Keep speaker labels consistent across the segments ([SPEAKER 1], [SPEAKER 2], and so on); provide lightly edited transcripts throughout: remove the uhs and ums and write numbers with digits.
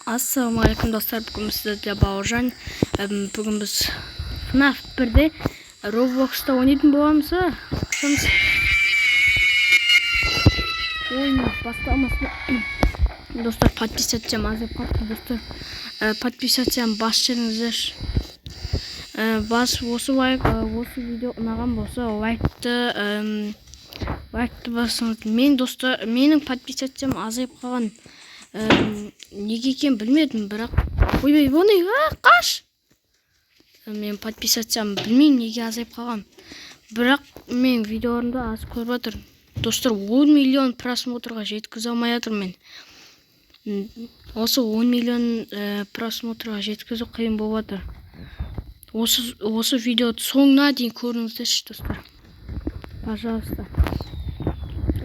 [SPEAKER 1] Ассалаумағалейкум, достар! Бүгін сіздерде Бауыржан. Бүгін біз FNAF 1-де Roblox'та ойнайтын боламыз. Ашамыз. Ойын бастамасын. Достар, подписаться азайып қалыпты, достар. Подписаться басып жіберіңіздерші. Бас осы лайк, осы видео ұнаған болса, лайкты басыңыз. Мен, достар, менің подписациям азайып қалған. Неге екенін білмедім, бірақ ойбай, оны қаш! Мен подписациям білмеймін неге азайып қалған. Бірақ мен видеоларымды аз көріп жатыр. Достар, 10 миллион просмотрға жеткізе алмай жатырмын мен. Осы 10 миллион просмотрға жеткізу қиын болып жатыр. Осы видеоны соңына дейін көріңіздерші, достар. Пожалуйста.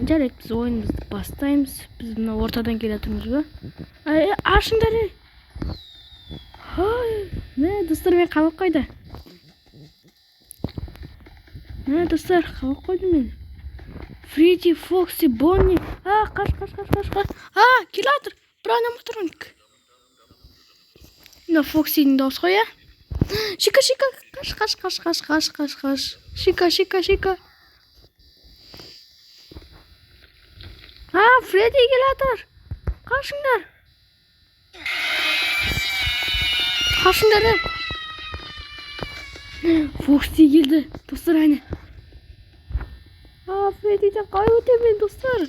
[SPEAKER 1] Жарайды, біз ойынымызды бастаймыз. Біз мына ортадан келе жатырмыз ба? Ай, ашыңдар, ей! Ай, мә, достар, мен қамап қойды. Мә, достар, қамап қойды мені. Фредди, Фокси, Бонни. А, қаш, қаш, қаш, қаш, қаш. А, келе жатыр. Бір аниматроник. Мына Фоксидің дауысы ғой, иә? Чика, Чика, қаш, қаш, қаш, қаш, қаш, қаш, қаш. Чика, Чика, Чика. А, Фредди келе жатыр. Қашыңдар. Қашыңдар. Е. Фокси келді. Достар, әне. А, Фреддиден қалай өтемін мен, достар?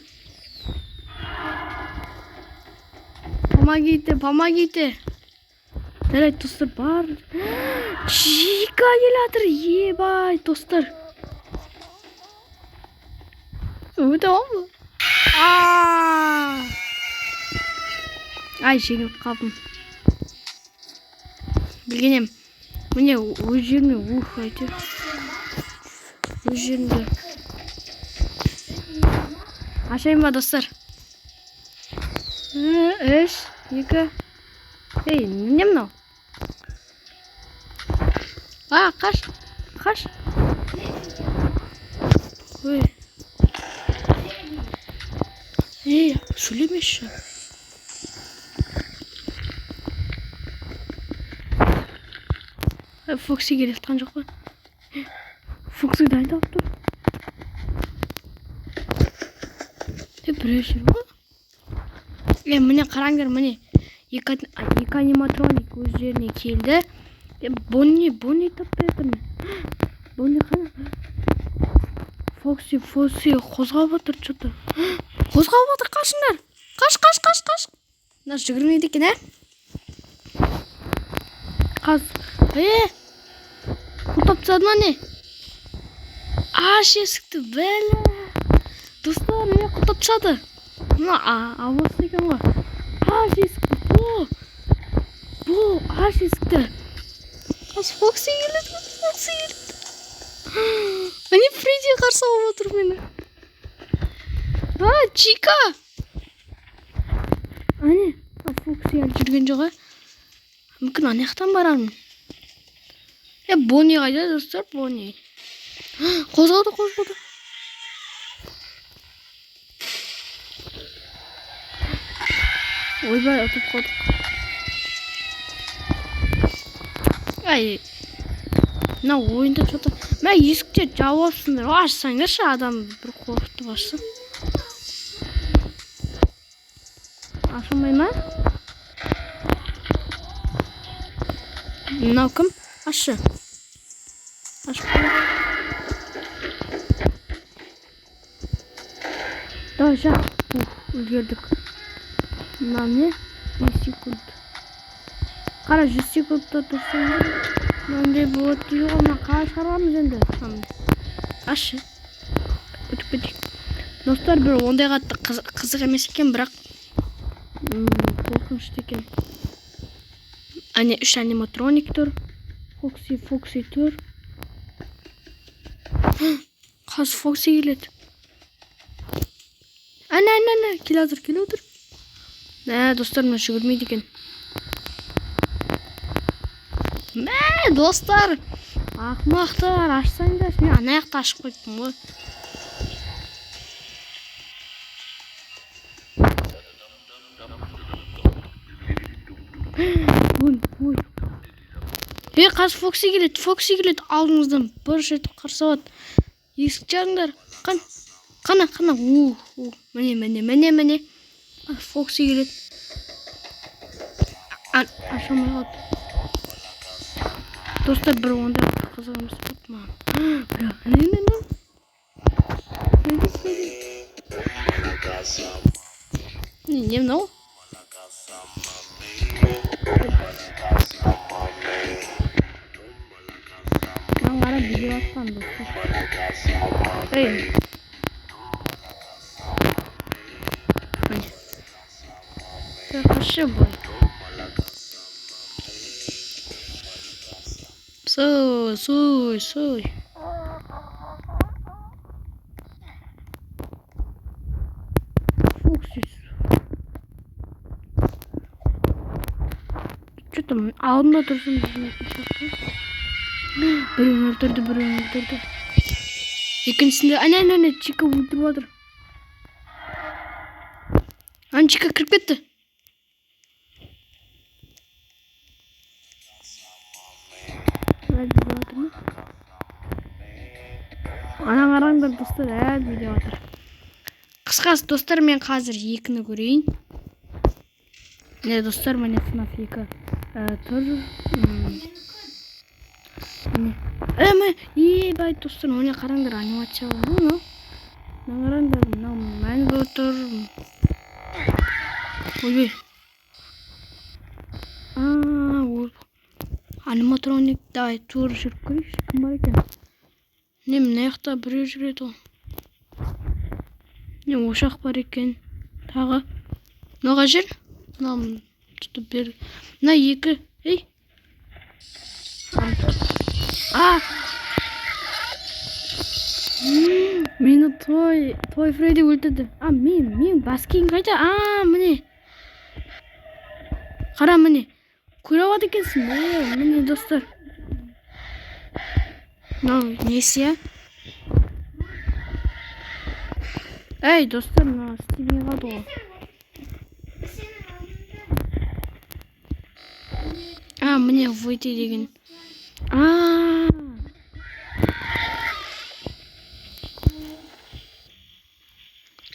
[SPEAKER 1] Помогите, помогите. Жарайды, достар, бар. Чика келе жатыр. Ебай, достар. Өте аламын ба? Ай, жеңіліп қалдым. Білген ем. Міне, өз жеріме, ух, әйтеуір. Өз жерімде. Ашайын ба, достар? Үш, екі. Ей, не мынау? А, қаш, қаш. Ой. Ей, сөйлемеші. Фокси келе жатқан жоқ па? Фокси дайындалып тұр. Біреу жүр ғой. Е, міне қараңдар, міне. Екі аниматроник өз жеріне келді. Бонни, Бонни таппай жатырмын. Бонни қана? Фокси, Фокси қозғалып жатыр, что-то. Қозғалып жатыр, қашыңдар. Қаш, қаш, қаш, қаш. Мына жүгірмейді екен, ә? Қаз. Е! Құлыптап тастады ма не? Аш есікті, бәле. Достар, е, құлыптап тастады. Мына абасы екен ғой. Аш есікті, бұ. Бұ, аш есікті. Қаз Фокси келеді, Фокси келеді. Әне Фредди қарсы алып отыр мені. А, Чика! Әне, Фокси әлі жүрген жоқ, ә? Мүмкін ана жақтан барармын. Е, Бонни қайда, достар, Бонни? Қозғалды, қозғалды. Ойбай, ұтып қалдық. Ай, мына ойында что-то. Мә, есіктерді жауып алыпсыңдар. Ашсаңдаршы, адам бір қорқытып ашсын. Ашылмай ма? Мынау кім? Ашшы. Ашып қой. Давай, жақ. Ух, үлгердік. Мынау не? 5 секунд. Қара, 100 секундта тұрсаң мынандай болады дейді ғой. Мына қалай шығарамыз енді? Ашшы. Өтіп кетейік. Достар, бір ондай қатты қызық емес екен, бірақ қорқынышты екен. Әне үш аниматроник тұр. Фокси, Фокси тұр. Қазір Фокси келеді. Әне, әне, әне, келе жатыр, келе жатыр. Мә, достар, мына жүгірмейді екен. Мә, достар, ақымақтар, ашсаңдаршы. Мен ана жақта ашып қойыппын ғой. Ой, ой. Ей, қазір Фокси келеді, Фокси келеді, алдыңыздан бұрш етіп қарсы алады. Есік жабыңдар. Қан, қана, қана. У, у. Міне, міне, міне, міне. Фокси келеді. Аша алмай қалды. Достар, бір ондай қызық емес болды маған. Бірақ, міне, міне. Фредди, Фредди. Не мынау? Маған қарап билеп жатқан достар. Ей. Міне. Қашы былай. Сой, сой, сой. Фокси. Что там алдында тұрсын білмейтін сияқты. Біреуін өлтірді, біреуін өлтірді. Екіншісінде, әне, әне, әне, Чика өлтіріп жатыр. Ана Чика кіріп кетті. Әлі билеп жатыр ма? Ана қараңдар, достар, әлі билеп жатыр. Қысқасы, достар, мен қазір екіні көрейін. Міне, достар, міне FNAF 2 тұр. Міне. Міне, ебай, достар, міне қараңдар, анимация бар ғой мынау. Мына қараңдар, мынау мәңгі тұр. Ойбай. Ол аниматроник, давай, тура жүріп көрейікші, кім бар екен? Не, мына жақта біреу жүреді ғой. Не, ошақ бар екен. Тағы. Мынау қай жер? Мынау что-то бер. Мына екі. Ей. А! Мені той Фредди өлтірді. А, мен бас киім қайда? А, міне. Қара, міне. Көре алады екенсің. Е, міне, достар. Мынау несі, иә? Ей, достар, мына істемей қалды ғой. А, міне выйти деген. А.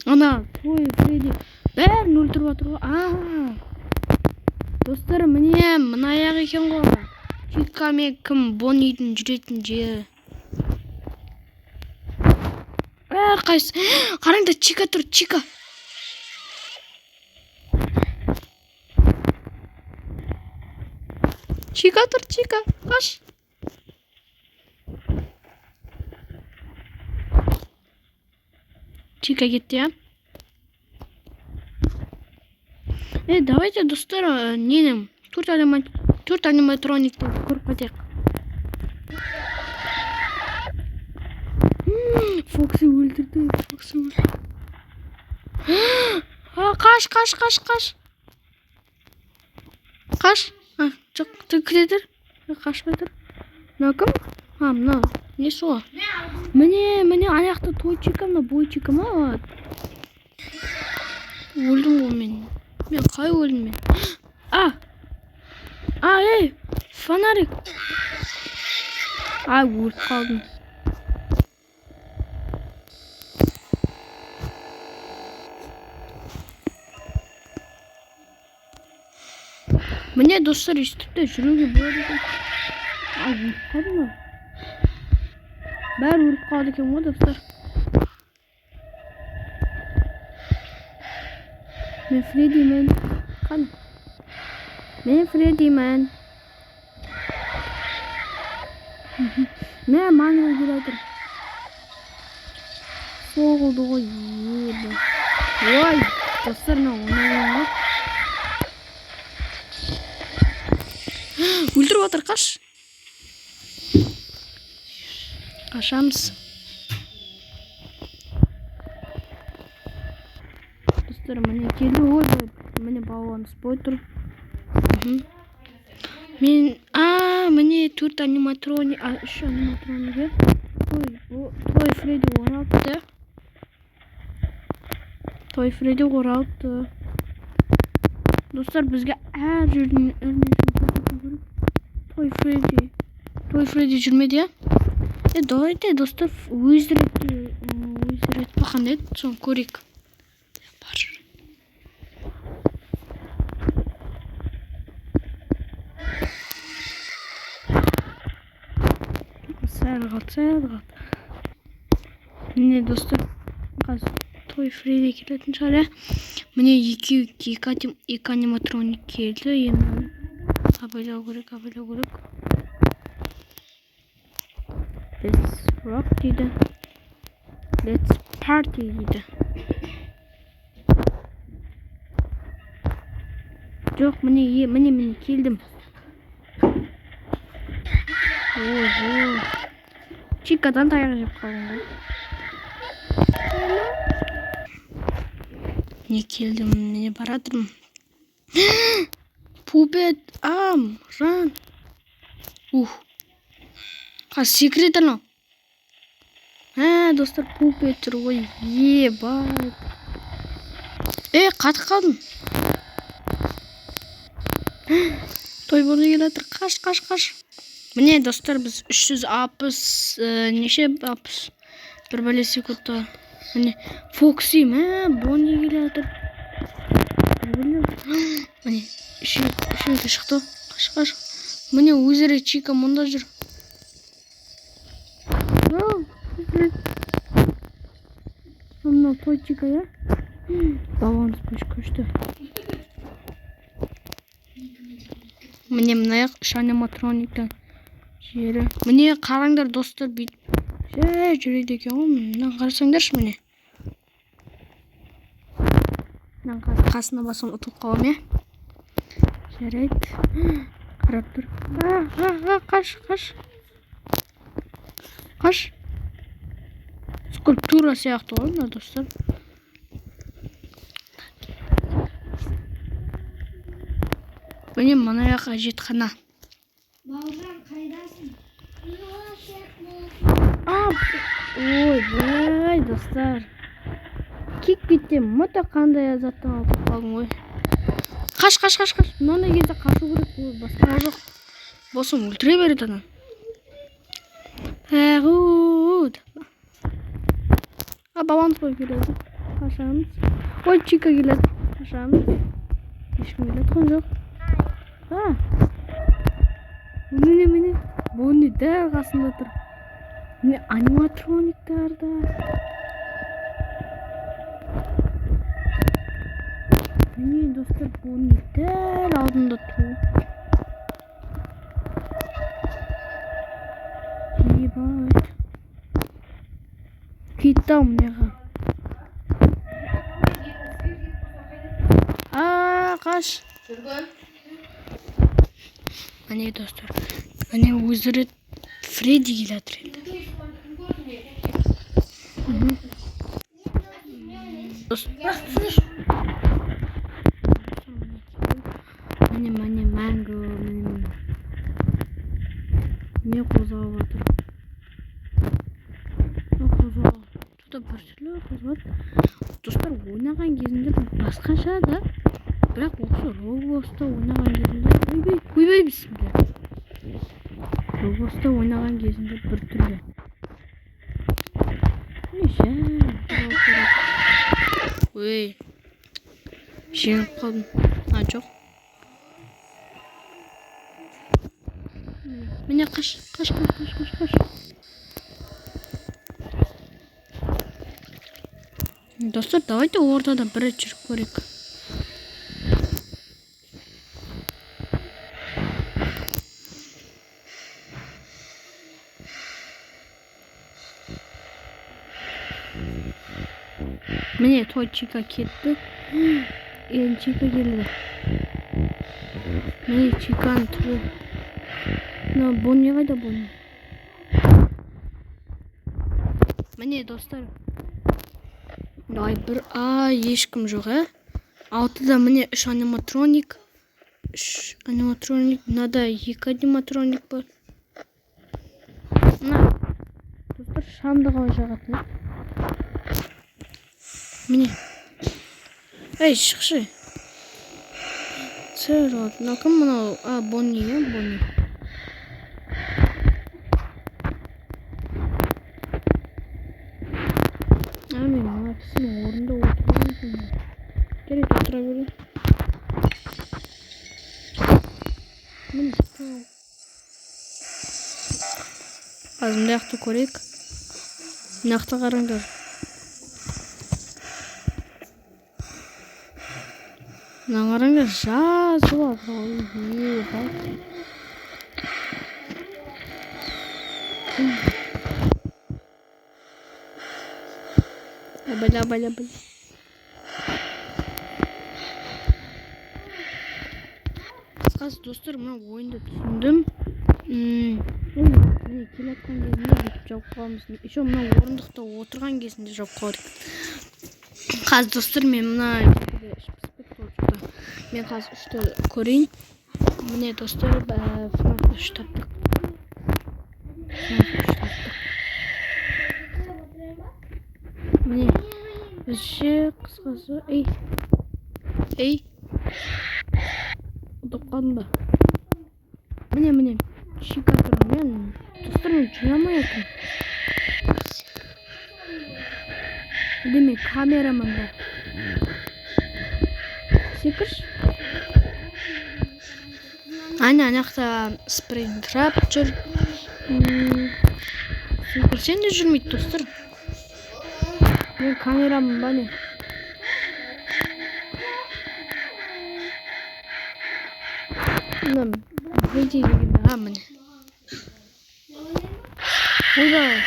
[SPEAKER 1] Ана, той Фредди бәрін өлтіріп жатыр ғой. А. Достар, міне мына аяқ екен ғой. Чика мен кім Боннидің жүретін жері. Әрқайсысы. Қараңдар, Чика тұр, Чика. Чика тұр, Чика. Қаш. Чика кетті, иә? Давайте, достар, нені, төрт аниматроникті көріп кетейік. Фокси өлтірді, Фокси өлтірді. А, қаш, қаш, қаш, қаш. Қаш. А, жоқ, кіре тұр. Қашпай тұр. Мынау кім? А, мынау несі ғой? Міне, міне, ана жақта той Чика, мына бой Чика ма? Өлдім ғой мен. Мен қалай өлдім мен? А! А, ей! Фонарик! Ай, өліп қалдым. Міне, достар, өйстіп те жүруге болады екен. Ай, өліп қалдым ба? Бәрі өліп қалды екен ғой, достар. Мен Фреддимен. Қане? Мен Фреддимен. Мә, мангл келе жатыр. Соғылды ғой, ебі. Ой, достар, мынау оңай ғой. Өлтіріп жатыр, қаш. Қашамыз. Достар, міне келді. Ой, міне балуан спой тұр. Мен, а, міне төрт аниматроник, а, үш аниматроник, иә? Ой, той Фредди оралыпты. Той Фредди оралыпты. Достар, бізге әр жерден әр нәрсені көрсету керек. Той Фредди. Той Фредди жүрмеді, иә? Давайте, достар, өз ретте, өз рет па қандай еді, соны көрейік. Бар. Сәл қалды, сәл қалды. Міне, достар, қазір Той Фредди келетін шығар, иә? Міне екеу, екі аниматроник келді. Енді абайлау керек, абайлау керек. Let's rock дейді. Let's party дейді. Жоқ, міне, міне, міне келдім. Ой, Чикадан таяқ жеп қалдым ғой. Не келдім, міне баратырмын. Пупет, ам, run. Ух. Қазір секіреді анау. Ә, достар, пупет жүр ғой. Ебать. Қатып қалдым. Той Бонни келе жатыр. Қаш, қаш, қаш. Міне, достар, біз 360, неше алпыс бір бәле секундта. Міне, Фокси, мә, Бонни келе жатыр. Бір бәле. Міне, үшеуі шықты. Қаш, қаш. Міне, өздері Чика мұнда жүр. Мынау той Чика, иә? Баланс күшті. Міне, мына жақ үш аниматрониктің жері. Міне, қараңдар, достар, бүйтіп жай жүреді екен ғой. Мына қарасаңдаршы, міне. Мына қазір қасына бассам ұтылып қаламын, иә? Жарайды. Қарап тұр. Қаш, қаш. Қаш. Скульптура сияқты ғой мына, достар. Міне, мына жақ әжетхана.
[SPEAKER 2] Бауыржан, қайдасың?
[SPEAKER 1] Ойбай, достар. Киіп кетті. Мұта қандай заттан алып қалдым ғой. Қаш, қаш, қаш, қаш. Мынандай кезде қашу керек, ол басқа жоқ. Болсын өлтіре береді ана. Әғуд. Баланс қой келеді. Қашамыз. Ой, Чика келеді. Қашамыз. Ешкім келе жатқан жоқ. Міне, міне. Бонни дәл қасында тұр. Міне, аниматрониктар да. Міне, достар, Бонни дәл алдында тұр. Ебать. Кетті ау мынаға. Қаш. Міне, достар. Міне, өздері Фредди келе жатыр енді. Міне, міне, манго, міне, не қозғалып жатыр? Қозғалып. Что-то бір түрлі қозғалады. Достар, ойнаған кезінде басқаша да. Бірақ осы Roblox'та ойнаған кезінде, ойбай, ойбай, бісміллә. Roblox'та ойнаған кезінде бір түрлі. Не жай. Ой. Жеңіп қалдым. А, жоқ. Міне, қаш, қаш, қаш, қаш, қаш, қаш. Достар, давайте ортада бір рет жүріп көрейік. Міне, той Чика кетті. Енді Чика келді. Міне, Чиканың түрі. Мына Бонни қайда, Бонни? Міне, достар. Ай, бір, ешкім жоқ, ә? Алтыда, міне, үш аниматроник. Үш аниматроник. Мынада екі аниматроник бар. Мына, достар, шамды қалай жағатын, ә? Міне. Ей, шықшы. Сәл жоғалды. Мынау кім мынау? А, Бонни, иә, Бонни. А, мен мына кісінің орнында отырған екен. Жарайды, отыра берейін. Міне. Қазір мына жақты көрейік. Мына жақта қараңдар. Мына қараңдар, жазып алған. Ебать. Абайла, абайла, абайла. Қысқасы, достар, мына ойынды түсіндім. Міне, келе жатқан кезінде бүйтіп жауып қаламыз. Еще мына орындықта отырған кезінде жауып қалады. Қазір, достар, мен мына жерде іш пысып кетті ғой что-то. Мен қазір үшті көрейін. Міне, достар, FNAF 3 таптық. FNAF 3 таптық. Міне, бізше қысқасы, ей, ей, ұтып қалдым ба? Міне, міне, Чика тұр. Мен, достар, мен жүре алмай отырмын. Или мен камерамын ба? Секірші. Ана, ана жақта Спрингтрап жүр. Секірсең де жүрмейді, достар. Мен камерамын ба, не? Мына Фредди деген, а, міне. Ойбай.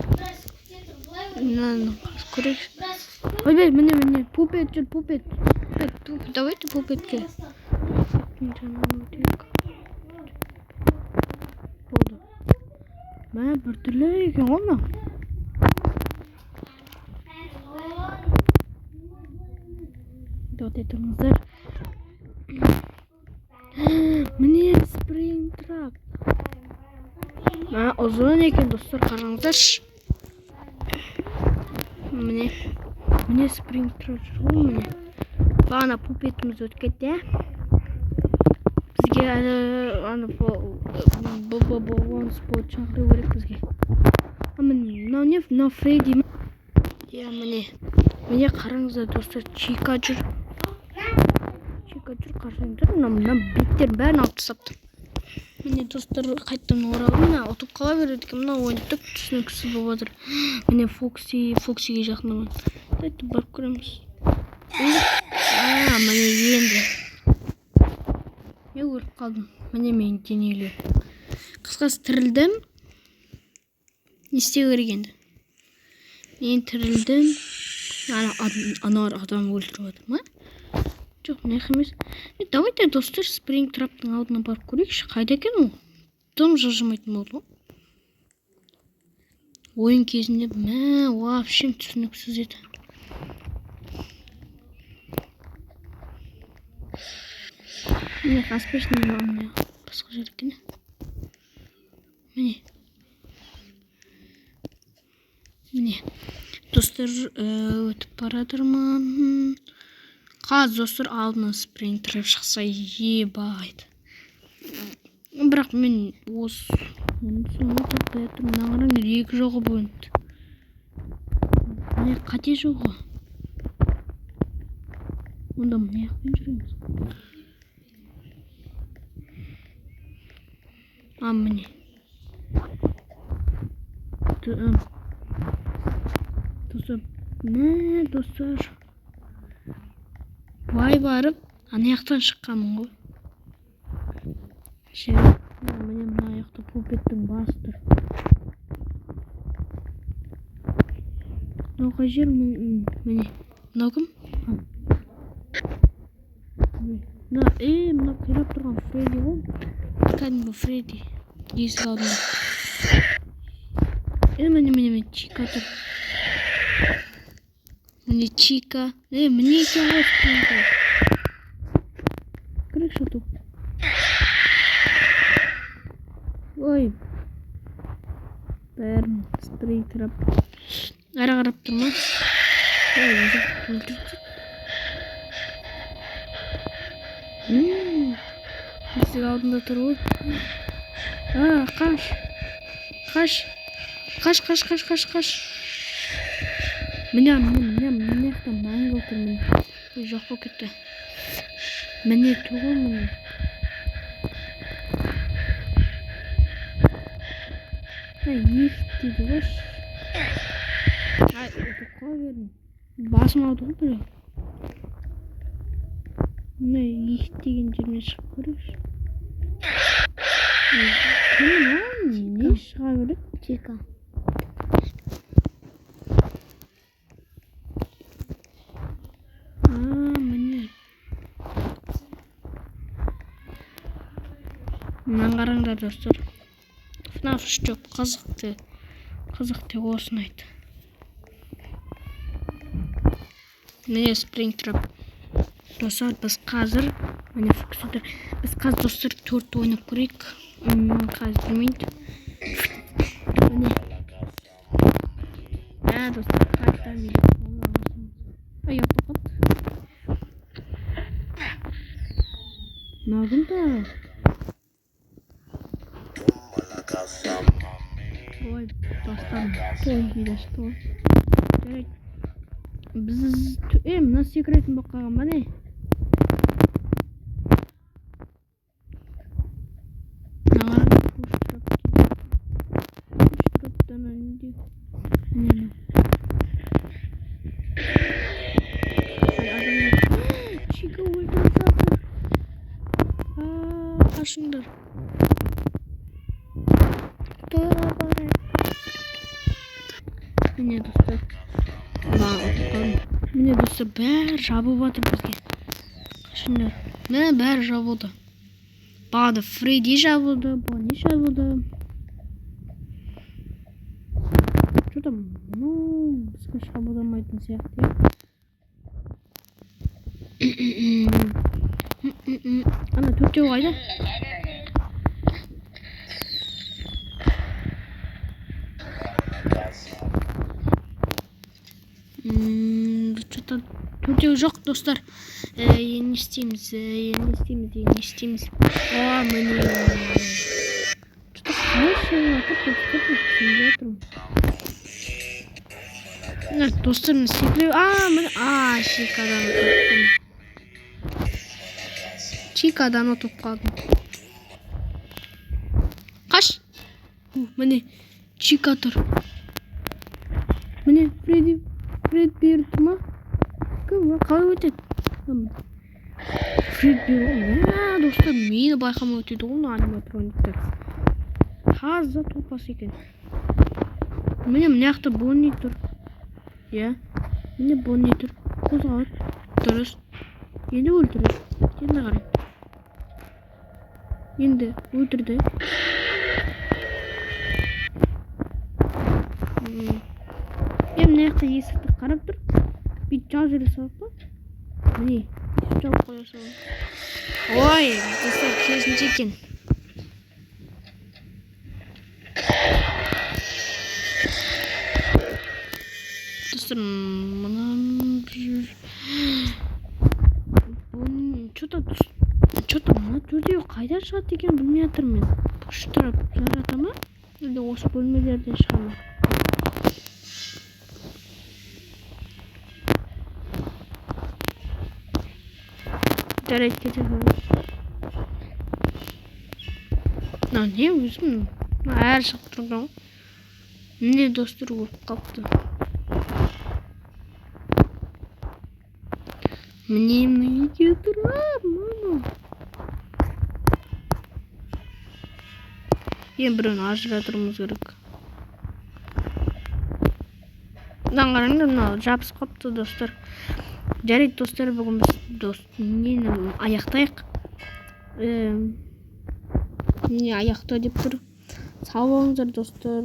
[SPEAKER 2] Біраз күте тұр, былай ойна.
[SPEAKER 1] Мынаны көрейік.
[SPEAKER 2] Біраз күте.
[SPEAKER 1] Ойбай, міне, міне, Пупет жүр, Пупет. Пупет, Пупет, давайте Пупетке. Өтейік. Болды. Мә, біртүрлі екен ғой мынау. Тоқтай тұрыңыздар. Міне, Спрингтрап. Мә, ұзын екен, достар, қараңыздаршы. Міне, міне, Спрингтрап жүр ғой, міне. Бағана Пупетіміз өтіп кетті, иә. Бізге әлі ана спот шақыру керек бізге. А, міне, мынау не? Мынау Фредди ма? Иә, міне. Міне, қараңыздар, достар, Чика жүр. Чика жүр, қарасаңдар, мына беттерін бәрін алып тастапты. Міне, достар, қайтадан оралдым. Мына ұтып қала береді екен. Мына ойын түк түсініксіз болып жатыр. Міне, Фокси, Фоксиге жақындаман. Давайте барып көреміз. А, міне енді. Мен өліп қалдым. Міне менің денелер. Қысқасы, тірілдім. Не істеу керек енді? Мен тірілдім. Ана, аналар адам өлтіріп жатыр ма? Жоқ, мына жақта емес. Давайте, достар, Спрингтраптың алдына барып көрейікші. Қайда екен ол? Дым жылжымайтын болды ғой. Ойын кезінде, мә, вообще түсініксіз еді. Міне, қаспешный, міне, басқа жер екен. Міне. Міне. Достар, өтіп бара жатырмын. Қазір, достар, алдынан Спрингтрап шықса, ебать. Бірақ мен осы соны таппай жатырмын. Мына қараңдар, екі жолға бөлінді. Міне, қате жол ғой. Онда мына жақпен жүреміз. А, міне. Достар, мә, достар. Былай барып, ана жақтан шыққанмын ғой. Ше, міне, мына жақта Пупеттің басы тұр. Мынау қай жер? Міне. Мынау кім? Мына, мынау қирап тұрған Фредди ғой. Кәдімгі Фредди. Есік алдында. Міне, міне, міне, Чика тұр. Міне Чика. Міне екен ғой Спрингтрап. Кірейікші тут. Ой. Бәрін Спрингтрап. Әрі қарап тұр ма? Ой, өзі өлтіріп тастады. Есік алдында тұр ғой. А, қаш. Қаш. Қаш, қаш, қаш, қаш, қаш. Міне, міне, міне, мына жақта мангл тұр, міне. Ой, жоқ болып кетті. Міне тұр ғой, міне. Мына есік дейді ғой. Ай, ұтып қала бердім. Басым ауырды ғой біреу. Мына есік деген жермен шығып көрейікші. Кім мынау? Не шыға береді?
[SPEAKER 2] Чика.
[SPEAKER 1] А, міне. Мынаны қараңдар, достар. FNAF 3 жоқ, қызықты. Қызық деп осыны айт. Міне Springtrap. Достар, біз қазір міне Фоксты. Біз қазір, достар, 4 ойнап көрейік. Қазір білмейді. Міне. Ә, достар, қайтадан микрофонды алсаңыз. Ай, ұйықтап қалды. Мынау кім тағы? Ой, достар, той күйді ашты ғой. Жарайды. Біз мына секіретін болып қалған ба не? Мына қараңдар, Push Trap дейді. Push Trap'тан не дейді? Міне мынау. Ай, адамдар. Чика өлтіріп жатыр. А, қашыңдар.
[SPEAKER 2] Тойға барайық.
[SPEAKER 1] Міне, достар. Маған ұтып қалдым. Міне, достар, бәрі жабылып жатыр бізге. Қашыңдар. Міне, бәрі жабылды. Бағана Фредди жабылды, Бонни жабылды. Что там? Ну, бізге шабуылдамайтын сияқты, иә. Ана төртеу қайда? Что-то төртеу жоқ, достар. Енді не істейміз? Енді не істейміз? Енді не істейміз? О, міне. Что-то қалай шығып жатыр, достар, мен түсінбей отырмын. Мына, достар, міне секіре. А, міне, а, Чикадан ұтып. Чикадан ұтып қалдым. Қаш. У, міне, Чика тұр. Міне, Фредди, Фредбер тұр ма? Кім? Қалай өтеді? Фредбер. Мә, достар, мені байқамай өтеді ғой мына аниматрониктер. Таза топас екен. Міне, мына жақта Бонни тұр. Иә. Міне Бонни тұр. Қозғалады. Дұрыс. Енді өлтіреді. Енді қарай. Енді өлтірді. Е, мына жақта есікті қарап тұр. Бүйтіп жауып жібере салайық па? Міне, бүйтіп жауып қоя салайық. Ой, достар, керісінше екен. Достар, мына бұның что-то мына төртеуі қайда шығады екенін білмей жатырмын мен. Push Trap жарата ма? Әлде осы бөлмелерден шыға ма? Жарайды, кете салайық. Мынау не өзім? Мына әрі шығып тұрған ғой. Міне, достар, өліп қалыпты. Міне, мына екеуі тұр. А, мама. Енді біреуін ажыратуымыз керек. Мынаны қараңдар, мынау жабысып қалыпты, достар. Жарайды, достар, бүгін біз нені аяқтайық. Не аяқта деп тұр. Сау болыңыздар, достар.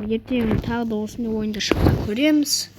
[SPEAKER 1] Ертең тағы да осындай ойынды шықса көреміз.